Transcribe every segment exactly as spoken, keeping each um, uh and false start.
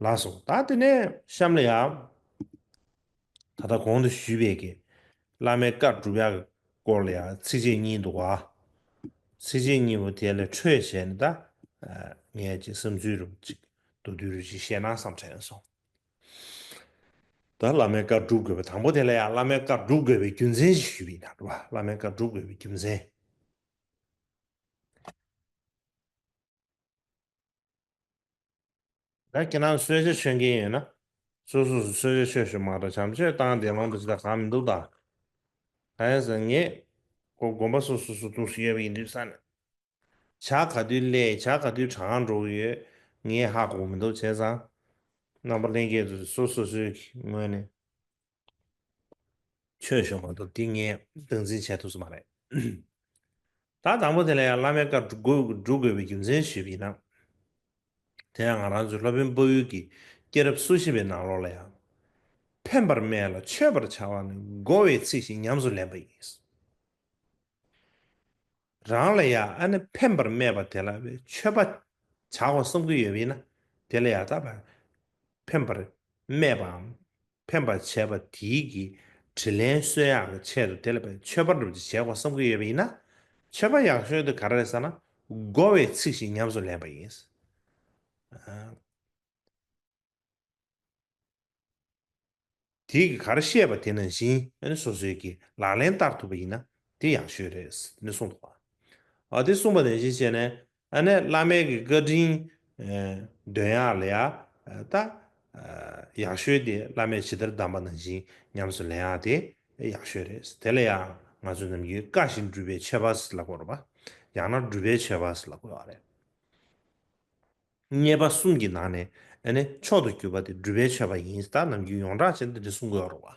ལགས་སོ། ད་དེ་ནས་གཤམ་ལ་ཡང་། ད་ལྟ་གོང་དུ་ཞུས་པའི་གི་བླ་མའི་བཀའ་སྒྲུབ་ཡག་གི་སྐོར་ལ་ཡང་ཚིགས་བཅད་གཉིས་འདུག་ག། ཚིགས་བཅད་གཉིས་པོ་དེ་ལ་འཕྲོས་བྱས་ནས་ད། ངས་ཅིག་བསམ་ཚུལ་རུ་ཅིག་མདོར་བསྡུས་རུ་ཅིག་བཤད་ན་བསམ་དྲན་སོང་། ད་བླ་མའི་བཀའ་སྒྲུབ་དགོས་པའི་དང་པོ་དེ་ལ་ཡང་བླ་མའི་བཀའ་སྒྲུབ་དགོས་པའི་རྒྱུ་མཚན་ཞིག་ཞུས་པ་ཡིན་ན་རེད་བ། བླ་མའི་བཀའ་སྒྲུབ་དགོས་པའི་རྒྱུ་མཚན། ད་ཁྱེད་རང་གསོལ་ཇ་མཆོད་མཁན་ཡོད་ན། སོ་སོ་སོ་གསོལ་ཇ་མཆོད་ཤོག་མ་གཏོགས་བྱམས་ཆོས་བཏང་བདེ་ལོང་དུ་ཅི་ད་གང་མི་འདུག་ད། གང་ཡིན་ཟེར་ངས། ཁོ་དགོན་པ་སོ་སོ་སོ་སོ་སུ་ཡོད་པ་ཡིན་དུས་ས་ནས། ཇ་ག་དུས་སླེབས་ཇ་ག་དུས་གྲང་འགྲོ་གི་ཡོད། ངས་ཧ་གོ་མི་འདུག་བྱས་ཙང་། རྣམ་པ་ལྷན་རྒྱས་ཚོས་སོ་སོ་སོའི་ངོས་ནས། ཆོས་ཞུ་མ་གཏོགས་འདི་ངས་སྟངས་འཛིན་བྱེད་ཐུབ་ས་མ་རེད། ད་དང་པོ་དེ་ལ་ཡང་བླ་མའི་བཀའ་སྒྲུབ་དགོས་སྒྲུབ་དགོས་པའི་རྒྱུ་མཚན་ཞུས་པ་ཡིན་ན། དེ་ཡང་ང་རང་ཚོའི་སློབ་དཔོན་དཔའ་བོད་ཀྱི་སྐྱེས་རབས་སོ་བཞི་པའི་ནང་ལོགས་ལ་ཡང་། ཕན་པར་སྨྲས་ལ་མཆོད་པར་བྱ་བ་ནི་མགོ་བའི་ཚིག་བཞིན་ཉམས་སུ་ལེན་པ་ཡིན། རང་ལ་ཡང་ཨ་ནི་ཕན་པར་སྨྲས་པ་དེ་ལ་མཆོད་པ་བྱ་དགོས་བསམ་གྱི་ཡོད་པ་ཡིན་ན། དེ་ལ་ཡང་ད་ཕན་པར་སྨྲས་པའམ། ཕན་པར་བྱས་པ་དེའི་གི་དྲིན་ལན་གསོ་ཡག་གི་ཆེད་དུ་དེ་ལ་མཆོད་པ་འདྲ་བོ་ཅིག་བྱེད་དགོས་བསམ་གྱི་ཡོད་པ་ཡིན་ན། མཆོད་པ་ཡག་ཤོས་དེ་ག་རེ་རེད་ཟེར་ན། མགོ་བའི་ཚིག་བཞིན་ཉམས་སུ་ལེན་པ་ཡིན། དེ་གི་ག་རེ་བཤད་པ་དེ་ནང་བཞིན་ཨ་ནི་སོ་སོའི་གི་ལག་ལེན་བསྟར་ཐུབ་པ་ཡིན་ན་དེ་ཡག་ཤོས་རེད་ནི་གསུངས་འདུག་བ། ཨ་དེ་གསུངས་པ་ནང་བཞིན་བྱས་ནས་ཨ་ནི་བླ་མའི་གི་བཀའ་དྲིན་འདོན་ཡག་ལ་ཡ་ད་ཡག་ཤོས་དེ་བླ་མས་ཇི་ལྟར་གདམས་པ་ནང་བཞིན་ཉམས་སུ་ལེན་ཡག་དེ་ཡག་ཤོས་རེད། དེ་ལ་ཡང་ང་ཚོ་ནམ་རྒྱུན་བཀའ་བཞིན་སྒྲུབ་པའི་མཆོད་པ་ཟེར་ལབ་དགོས་རེད་པ། ཡང་ན་སྒྲུབ་པའི་མཆོད་པ་ཟེར་ལབ་དགོས་པ་རེད། མཉེས་པ་གསུམ་གྱི་ནང་ནས་ཨ་ནི་མཆོག་ཏུ་གྱུར་པ་དེ་སྒྲུབ་པའི་མཆོད་པ་ཡིན། ད་ནམ་རྒྱུན་ཡོངས་གྲགས་ཅན་དུ་འདི་གསུང་གི་ཡོད་རེད་བ།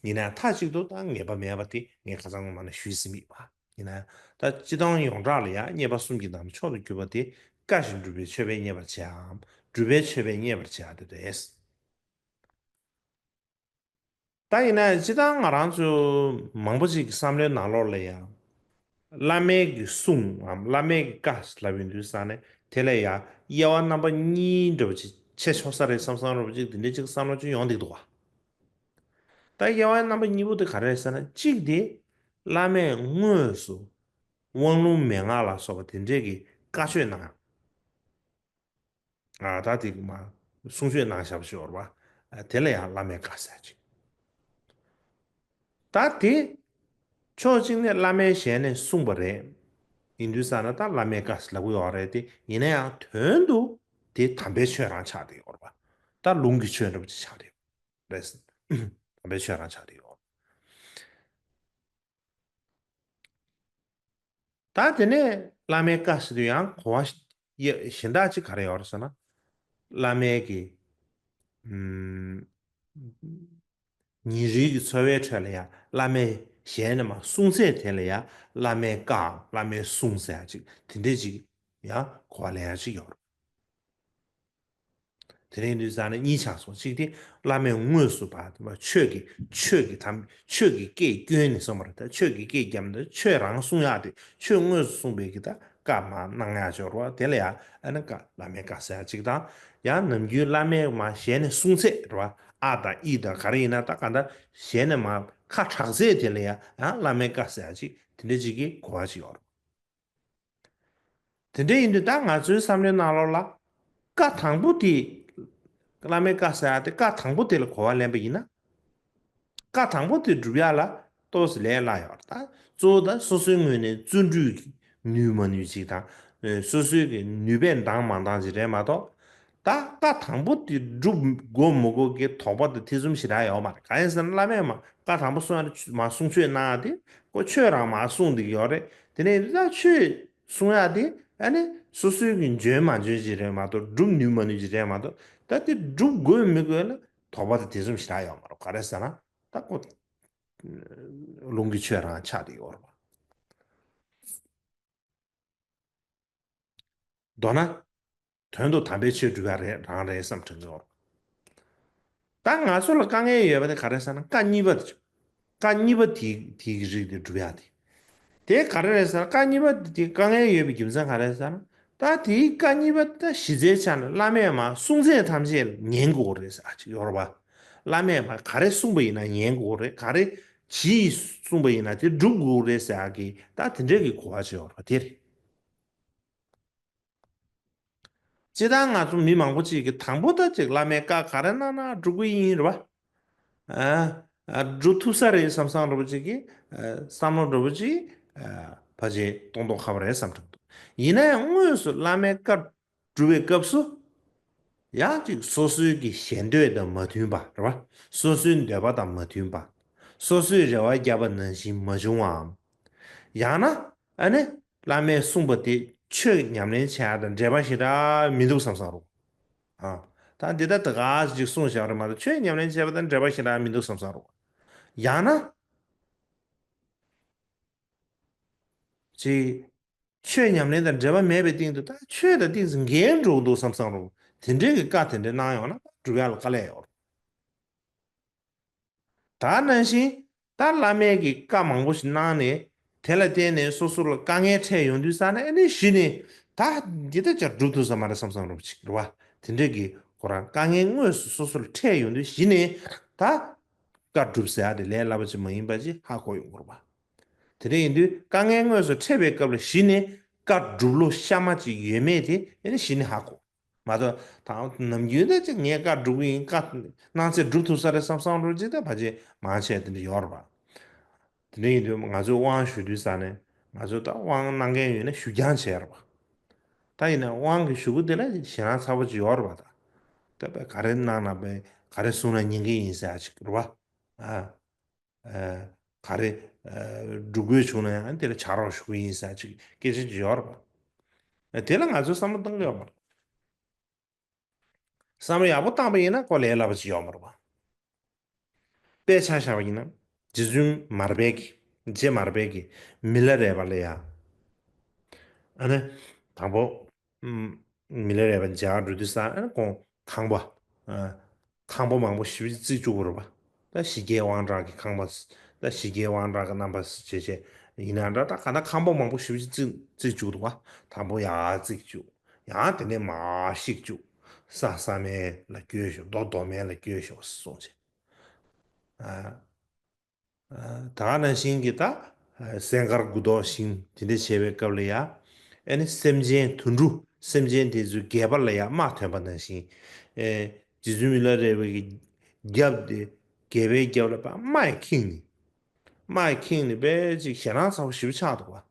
ཡིན་ནའང་མཐའ་གཅིག་ཏུ་ད་ངེས་པ་མེད་པ་དེ་ངས་ཁ་སང་མ་ནས་ཞུས་ཟིན་པ་ཡིན་པ། ཡིན་ནའང་ད་སྤྱི་བཏང་ཡོངས་གྲགས་ལ་ཡང་མཉེས་པ་གསུམ་གྱི་ནང་ནས་མཆོག་ཏུ་གྱུར་པ་དེ་བཀའ་བཞིན་སྒྲུབ་པའི་མཆོད་པས་མཉེས་པར་བྱའམ། སྒྲུབ་པའི་མཆོད་པས་མཉེས་པར་བྱ་དེ་རེད། ད་ཡིན་ན་སྤྱིར་བཏང་ང་རང་ཚོ་མང་པོ་ཞིག་གི་བསམ་བློའི་ནང་ལོགས་ལ་ཡང་། བླ་མའི་གི་གསུང་ངམ་བླ་མའི་གི་བཀའ་ལབ་ཡོང་དུས་ས་ནས་དེ་ལ་ཡང་དབྱེ་བ་རྣམ་པ་གཉིས་འདྲ་བོ་ཅིག་ཕྱེ་ཆོག་ས་རེད་བསམ་བསམ་འདྲ་བོ་ཅིག་དེ་འདྲའི་ཅིག་བསམ་བློ་ཅིག་ཡོང་བསྡད་འདུག་བ། ད་དབྱེ་བ་རྣམ་པ་གཉིས་པོ་དེ་ག་རེ་རེད་ཟེར་ན། གཅིག་དེ་བླ་མས་དངོས་སུ་དབང་ལུང་མན་ངག་ལ་སོགས་པ་དེ་འདྲའི་གི་བཀའ་ཆོས་གནང་། ཨ་ད་དེ་མ་གསུང་ཆོས་གནང་བཞག་པ་ཞིག་ཡོད་རེད་བ། དེ་ལ་ཡང་བླ་མའི་བཀའ་ཟེར་ཅིག་ད་དེ་ཕྱོགས་གཅིག་ནས་བླ་མའི་ཞལ་ནས་གསུངས་པ་རེད། ཡིན་དུས་ས་ན་ད་བླ་མའི་བཀའ་ཟེར་ལབ་ཀྱི་ཡོད་རེད་དེ། ཡིན་ན་ཡང་དོན་དུ་དེ་དམ་པའི་ཆོས་རང་ཆགས་བསྡད་ཡོད་རེད་བ། ད་ལུང་གི་ཆོས་འདྲ་པོ་ཅིག་ཆགས་བསྡད་ཡོད་རེད། དམ་པའི་ཆོས་རང་ཆགས་བསྡད་ཡོད། ད་དེ་ནས་བླ་མའི་བཀའ་ཟེར་དུས་ཡང་གོ་བ་ཞི་གཞན་དག་ཅིག་ག་རེ་ཡོད་རེད་ཟེར་ན། བླ་མའི་གི་ཨུམ། ཉིན་རེའི་གི་འཚོ་བའི་ཁྲོད་ལ་ཡང་བླ་མའི་ཞལ་ནས་མར་གསུང་ཚད་དེ་ལ་ཡང་བླ་མའི་བཀའམ་བླ་མའི་གསུང་ཟེར་ཡག་ཅིག་དེ་འདྲས་ཅིག་ཡང་གོ་བ་ལེན་ཡག་ཅིག་ཡོད་རེད། དེ་རིང་འདི་ས་ནས་གཉིས་ཆགས་སོང་། གཅིག་དེ་བླ་མས་དངོས་སུ་བ་ཆོས་ཀྱི་ཆོས་ཀྱི་དམ་ཆོས་ཀྱི་སྐད་བསྐྱོན་ནས་གསུངས་པ་རེད། ད་ཆོས་ཀྱི་སྐད་བརྒྱབ་ནས་ཆོས་རང་གསུང་ཡག་དེ་ཆོས་དངོས་སུ་གསུངས་པའི་གི་ད་བཀའ་མ་གནང་ཡག་ཅིག་ཡོད་རེད་བ། དེ་ལ་ཡང་ཨ་ནི་བཀའ་བླ་མའི་བཀའ་ཟེར་ཡག་ཅིག་དང་། ཡང་ནམ་རྒྱུན་བླ་མས་མ་ཞལ་ནས་གསུང་ཚད་རེད་བ། ཨ་དང་ཨི་དང་ག་རེ་ཡིན་ན་ད་ག་ད་ཞལ་ནས་མ་ཁ་གྲགས་ཚད་དེ་ལ་ཡང་ཡང་བླ་མའི་བཀའ་ཟེར་ཡག་ཅིག་དེ་འདྲ་ཅིག་གི་གོ་བ་ཅིག་ཡོད་རེད། དེ་འདྲ་ཡིན་དུས་ད་ང་ཚོའི་བསམ་བློའི་ནང་ལོགས་ལ་བཀའ་དང་པོ་དེ་བླ་མའི་བཀའ་ཟེར་ཡག་དེ་བཀའ་དང་པོ་དེ་ལ་གོ་བ་ལེན་པ་ཡིན་ན། བཀའ་དང་པོ་དེ་སྒྲུབ་ཡག་ལ་ཏོག་ཙམ་ལས་སླ་ཡོད་རེད། ད་གཙོ་བོ་ད་སོ་སོའི་ངོས་ནས་བརྩོན་འགྲུས་ཀྱིས་ནུས་མ་ནུས་ཅིག་དང་། སོ་སོའི་གི་ནུས་པས་འདང་མ་འདང་ཅིག་རེད་མ་གཏོགས། ད་བཀའ་དང་པོ་དེ་སྒྲུབ་དགོས་མི་དགོས་ཀྱི་དོགས་པ་དང་ཐེ་ཚོམ་ཞེ་དྲག་ཡོད་མ་རེད། གང་ཡིན་ཟེར་ན་བླ་མས་མ་བཀའ་དང་པོ་གསུང་ཡག་མ་གསུང་ཆོས་གནང་ཡག་དེ་ཁོ་ཆོས་རང་མ་གསུང་བསྡད་ཀྱི་ཡོད་རེད། དེ་ནས་ད་ཆོས་གསུང་ཡག་དེ་ཨ་ནི་སོ་སོའི་གི་འཇོན་མ་འཇོན་ཅིག་རེད་མ་གཏོགས་སྒྲུབ་ནུས་མ་ནུས་ཅིག་རེད་མ་གཏོགས། ད་དེ་སྒྲུབ་དགོས་མི་དགོས་ལ་དོགས་པ་དང་ཐེ་ཚོམ་ཞེ་དྲག་ཡོད་མ་རེད། ག་རེ་ཟེར་ན་ད་ཁོ་ལུང་གི་ཆོས་རང་ཆགས་བསྡད་ཡོད་རེད་པ། མདོར་ན། དོན་དུ་དམ་པའི་ཆོས་སྒྲུབ་ཡག་རེད་རང་རེད་བསམ་དྲན་གྱི་ཡོད་རེད། ད་ང་ཚོ་ལ་དཀའ་ངལ་ཡོད་པ་དེ་ག་རེ་ཟེར་ན་བཀའ་གཉིས་པ་དེ། བཀའ་གཉིས་པ་དེ་དེའི་རིགས་དེ་སྒྲུབ་ཡག་དེ། དེ་ག་རེ་རེད་ཟེར་ན་བཀའ་གཉིས་པ་དེ་དཀའ་ངལ་ཡོད་པའི་རྒྱུ་མཚན་ག་རེ་ཟེར་ན། ད་དེའི་བཀའ་གཉིས་པ་ད་གཞི་རྩའི་ཆ་ནས་བླ་མས་མར་གསུང་ཚད་ཐམས་ཅད་ཉན་དགོས་རེད་ཟེར་ཅིག་ཡོད་རེད་པ། བླ་མས་མར་ག་རེ་གསུངས་པ་ཡིན་ན་ཉན་དགོས་རེད། ག་རེ་ཇི་ཡིས་གསུངས་པ་ཡིན་ན་དེ་སྒྲུབ་དགོས་རེད་ཟེར་ཡག་གི་ད་དེ་འདྲའི་གི་གོ་བ་ཅིག་ཡོད་རེད་པ། དེ་རེད། སྤྱིར་བཏང་ང་ཚོ་མི་མང་པོ་ཅིག་གིས་དང་པོ་ད་ཅིག་བླ་མས་བཀའ་ག་རེ་གནང་ན་སྒྲུབ་ཀྱི་ཡིན་རེད་པ། ཨ། ཨ། སྒྲུབ་ཐུབ་ས་རེད་བསམ་བསམ་འདྲ་པོ་ཅིག་གིས། ཨ། བསམ་བློ་འདྲ་པོ་ཅིག་ཨ། ཕལ་ཆེར་གཏོང་མདོག་ཁ་པོ་རེད་བསམ་གྱི་འདུག་ཡིན་ན་ཡང་དངོས་སུ་བླ་མའི་བཀའ་སྒྲུབ་པའི་སྐབས་སུ། ཡང་ཅིག་སོ་སོའི་གི་ཞེ་འདོད་དང་མ་མཐུན་པ་རེད་པ། སོ་སོའི་འདོད་པ་དང་མ་མཐུན་པ། སོ་སོས་རེ་བ་བརྒྱབ་པ་ནང་བཞིན་མ་བྱུང་བའམ། ཡང་ན། ཨ་ནི། བླ་མས་གསུངས་པ་དེ་ཆོས་ཉམས་ལེན་བྱེད་ཡག་དང་འབྲེལ་བ་ཞེ་དྲག་མི་འདུག་བསམ་བསམ་རུང་། ཨ། ད་འདི་ལྟ་ད་ག་ཅིག་གསུངས་བཞག་རེད་མ་གཏོགས་ཆོས་ཉམས་ལེན་བྱེད་པ་དང་འབྲེལ་བ་ཞེ་དྲག་མི་འདུག་བསམ་བསམ་རུང་། ཡང་ན། ཅིག་ཆོས་ཉམས་ལེན་དང་འབྲེལ་བ་མེད་པའི་སྟེང་དུ་ད་ཆོས་དང་ཏོག་ཙམ་འགལ་འགྲོ་གི་འདུག་བསམ་བསམ་རུང་། དེ་འདྲའི་གི་བཀའ་དེ་འདྲ་གནང་ཡོང་ན་སྒྲུབ་ཡག་ལ་དཀའ་ལས་ཡོད་རེད། ད་ནང་བཞིན་ད་བླ་མའི་གི་བཀའ་མང་པོ་ཞིག་གནང་ནས། དེ་ལ་བརྟེན་ནས་སོ་སོ་ལ་དཀའ་ངལ་འཕྲད་ཡོང་དུས་ཙ་ན་ཨ་ནི་གཞི་ནས་ད་འདི་ལྟ་ཅིག་སྒྲུབ་ཐུབ་ས་མ་རེད་བསམ་བསམ་འདྲ་པོ་ཅིག་རེད་པ། དེ་འདྲའི་གི་ཁོ་རང་དཀའ་ངལ་དངོས་སུ་སོ་སོ་ལ་འཕྲད་ཡོང་དུས་གཞི་ནས་ད་བཀའ་སྒྲུབ་ཟེར་ཡག་དེ་ལས་སླ་པོ་ཅིག་མ་ཡིན་པ་ཅིག་ཧ་གོ་ཡོང་གི་རེད་པ། དེ་འདྲ་ཡིན་དུས་དཀའ་ངལ་དངོས་སུ་འཕྲད་པའི་སྐབས་ལ་གཞི་ནས་བཀའ་སྒྲུབ་བློ་གཤའ་མ་ཅིག་ཡོད་མེད་དེ་ཨ་ནི་གཞི་ནས་ཧ་གོ། མ་གཏོགས་ད་ནམ་རྒྱུན་ད་ཅིག་ངས་བཀའ་སྒྲུབ་ཀྱི་ཡིན། བཀའ་གནང་ཚེ་སྒྲུབ་ཐུབ་ས་རེད་བསམ་བསམ་འདྲ་པོ་ཅིག་ད་ཕལ་ཆེར་མང་ཆེ་དེ་འདྲ་ཡོད་རེད་པ། དེ་འདྲ་ཡིན་དུས་ང་ཚོས་དབང་ཞུ་དུས་ཙ་ནས་ང་ཚོས་ད་དབང་གནང་མཁན་ཡོད་ན་ཞུ་རྐྱང་བྱས་རེད་པ། ད་ཡིན་ན་དབང་གི་ཞུ་སྒོ་དེ་ལ་ཞེད་སྣང་ཚ་པོ་ཅིག་ཡོད་རེད་པ། ད་ད་པས་ག་རེ་གནང་ན་པས་ག་རེ་གསུང་ན་ཉན་གི་ཡིན་ཟེར་ཡག་ཅིག་རེད་པ། ཨ། ཨ། ག་རེ། ཨ། སྒྲུབ་དགོས་བྱུང་ན་ཡང་དེ་ལ་ཕྱག་རོགས་ཞུ་གི་ཡིན་ཟེར་ཅིག་སྐད་ཆ་ཅིག་ཡོད་རེད་པ། དེ་ལ་ང་ཚོས་བསམ་བློ་གཏོང་གི་ཡོད་མ་རེད། བསམ་བློ་ཡག་པོ་བཏང་པ་ཡིན་ན་ཁོ་ལས་སླ་པོ་ཅིག་ཡོད་མ་རེད་པ། དཔེ་ཆ་བཞག་པ་ཡིན་ན་རྗེ་བཙུན་མར་པའི་གི་རྗེ་མར་པའི་གི་མི་ལ་རས་པ་ལ་ཡ། ཨ་ནི། དང་པོ། ཨམ། མི་ལ་རས་པ་མཇལ་འགྲོ་དུས་ཙ་ཨ་ནི་ཁོང་ཁང་པ། ཨ། ཁང་པ་མང་པོ་ཞེ་པོ་ཅིག་བརྩིགས་བཅུག་པ་རེད་པ། ད་ཞི་རྒྱས་དབང་དྲག་གི་ཁང་པ། ད་ཞི་རྒྱས་དབང་དྲག་གི་རྣམ་པ་བྱས་བྱས་ཡིན་ན་འདྲ། ད་ག་ད་ཁང་པ་མང་པོ་ཞེ་པོ་ཅིག་བརྩིགས་བརྩིགས་བཅུག་འདུག་པ། དང་པོ་ཡར་བརྩིགས་བཅུག་ཡང་དེ་ནས་མར་བཤིག་བཅུག་ས་ས་མལ་ལ་བསྐྱོད་ཤོག་རྡོ་རྡོ་མལ་ལ་བསྐྱོད་ཤོག་གསུངས་བྱས། ཨ། ཨ། ད་ག་ནང་བཞིན་གྱི་ད། ཨ། སྲས་མཁར་དགུ་ཐོག་བཞེངས་དེ་འདྲ་བྱས་པའི་སྐབས་ལ་ཡ། ཨ་ནི་སེམས་ཅན་དུད་འགྲོ་སེམས་ཅན་དེ་ཚོའི་སྒལ་པ་ལ་ཡ་རྨ་ཐོན་པ་ནང་བཞིན། ཨེ། རྗེ་བཙུན་མི་ལ་རས་པའི་གི་རྒྱབ་དེ་སྒལ་པའི་རྒྱབ་ལ་ཕར་རྨ་ཡིས་ཁེངས་ནས། རྨ་ཡིས་ཁེངས་ནས་དཔེ་ཅིག་ཞེད་སྣང་ཚ་པོ་ཞེ་པོ་ཆགས་འདུག་པ།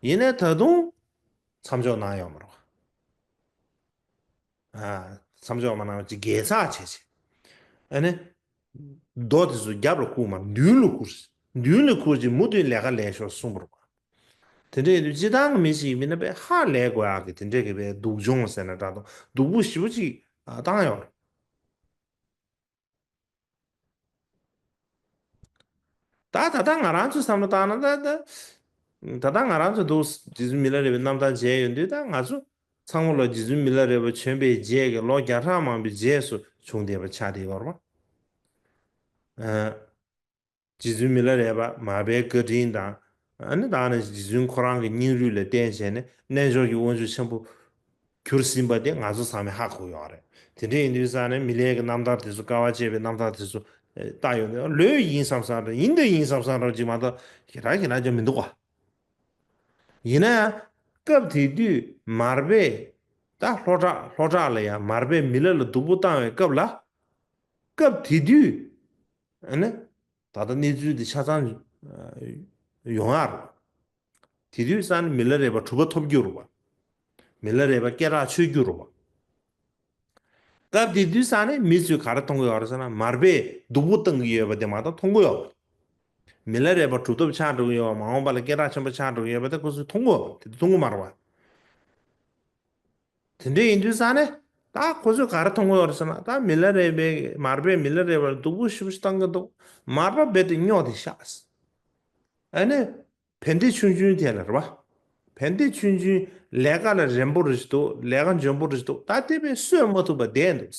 ཡིན་ནའི་ད་དུང་མཚམས་འཇོག་གནང་ཡོད་མ་རེད་པ། ཨ། མཚམས་འཇོག་མ་གནང་བ་ཅིག་དགེ་ཚགས་བྱས་བྱས། ཨ་ནི། རྡོ་དེ་ཚོ་རྒྱབ་ལ་བཀུར་མ་མདུན་ལ་བཀུར། མདུན་ལ་བཀུར་ཅིག་མུ་མཐུད་ལས་ཀ་ལས་ཤོག་གསུངས་པ་རེད་པ། དེ་འདྲ་ཡིན་དུས་སྤྱིར་བཏང་གི་མི་ཞིག་ཡིན་ན་དཔེ་ཧ་ལས་དགོས་ཡག་གི་དེ་འདྲ་གི་དཔེ་སྡུག་སྦྱོང་ཟེར་ན་འདྲ་དང་སྡུག་པོ་ཞེ་པོ་ཅིག་བཏང་ཡོད་རེད། ད་ད་ལྟ་ང་རང་ཚོས་བསམ་བློ་བཏང་ན་ད་ད། ད་ལྟ་ང་རང་ཚོ་འདུག་རྗེ་བཙུན་མི་ལ་རས་པའི་རྣམ་ཐར་མཇལ་ཡོང་དུས་ད་ང་ཚོ་ཚང་མ་ལ་རྗེ་བཙུན་མི་ལ་རས་པ་བྱོན་པའི་རྗེས་ཀྱི་ལོ་བརྒྱ་ཕྲག་མང་པོའི་རྗེས་སུ་བྱུང་བསྡད་པ་ཆགས་བསྡད་ཡོད་རེད་པ། ཨ། རྗེ་བཙུན་མི་ལ་རས་པ་མར་པའི་བཀའ་དྲིན་དང་། ཨ་ནི་ད་ནི་རྗེ་བཙུན་ཁོ་རང་གི་སྙིང་རུས་ལ་བརྟེན་བྱས་ནས་རྣལ་འབྱོར་གྱི་དབང་ཕྱུག་ཆེན་པོ་གྱུར་ཟིན་པ་དེ་ང་ཚོ་ཚང་མས་ཧ་གོ་ཡོད་རེད། དེ་འདྲ་ཡིན་དུས་ཙང་ནས་མི་ལའི་གི་རྣམ་ཐར་དེ་ཚོ་དཀའ་བ་སྤྱད་པའི་རྣམ་ཐར་དེ་ཚོ་ལྟ་ཡོང་དུས་ལོས་ཡིན་བསམ་བསམ་རེད། ཡིན་དང་ཡིན་བསམ་བསམ་རེད་ཅིག་མ་གཏོགས་ཞེ་དྲག་ཞེ་དྲག་ཅིག་མི་འདུག་ག་ཡིན་ན་ཡང་སྐབས་དེ་དུས་མར་པས་ད་ལྷོ་བྲག་ལྷོ་བྲག་ལ་ཡང་མར་པས་མི་ལ་ལ་སྡུག་པོ་བཏང་བའི་སྐབས་ལ། སྐབས་དེ་དུས། ཨ་ནི། ད་ལྟ་གནས་ཚུལ་འདི་ཆ་ཚང་ཡོང་ཡ་རེད། དེ་དུས་ཙང་ནས་མི་ལ་རས་པ་གྲུབ་པ་ཐོབ་རྒྱུ་རེད་པ། མི་ལ་རས་པ་སྐད་གྲགས་ཆོད་རྒྱུ་རེད་པ། སྐབས་དེ་དུས་ཙང་ནས་མི་ཚོས་ག་རེ་མཐོང་གི་ཡོད་རེད་ཟེར་ན་མར་པས་སྡུག་པོ་བཏང་གི་ཡོད་པ་དེ་མ་གཏོགས་མཐོང་གི་ཡོད་པ། མི་ལ་རས་པ་གྲུབ་ཐོབ་ཆགས་འགྲོ་གི་ཡོད་པ་མ་འོངས་པ་ལ་སྐད་གྲགས་ཆེན་པོ་ཆགས་འགྲོ་གི་ཡོད་པ་དེ་ཁོ་ཚོས་མཐོང་གི་ཡོད་པ་དེ་མཐོང་གི་མ་རེད་པ། དེ་འདྲ་ཡིན་དུས་ཙང་ནས་ད་ཁོ་ཚོས་ག་རེ་མཐོང་གི་ཡོད་རེད་ཟེར་ན་ད་མི་ལ་རས་པས་མར་པས་མི་ལ་རས་པར་སྡུག་པོ་ཞེ་པོ་ཞིག་བཏང་གི་འདུག་མར་པ་རྦད་དེ་སྨྱོ་དེ་ཤག་ཨ་ནི། བན་དེ་ཆུང་ཆུང་དེ་ལ་རེད་པ། བན་དེ་ཆུང་ཆུང་ལས་ཀ་ལ་རན་པོ་རེ་ཞིག་འདུག་ལས་ཀ་འཇོན་པོ་རེ་ཞིག་འདུག་ད་དེ་བས་གསོད་མ་ཐུབ་པ་བསྡད་འདུག་